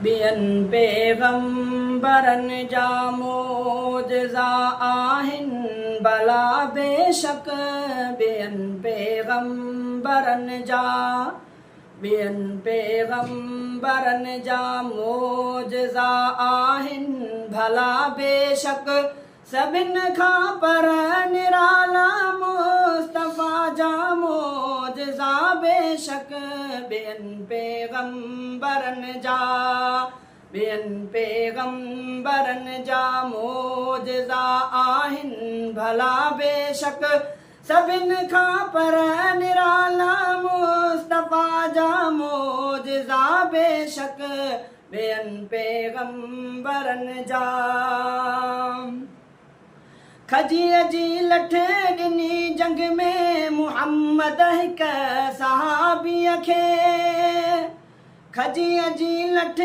ٻين پيغمبرن جا معجزا آهن ڀلا بيشڪ ٻين پيغمبرن جا ٻين پيغمبرن جا معجزا آهن ڀلا بيشڪ سڀن کان پر نرالا مصطفيٰ جا معجزا بيشڪ ٻين پيغمبرن جا ٻين پيغمبرن جا معجزا آهن ڀلا بيشڪ سڀن کان پر نرالا مصطفيٰ جا معجزا بيشڪ ٻين پيغمبرن جا. کجيء جي لٺ ڏني جنگ ۾ محمد هڪ صحابيء کي کجيء جي لٺ.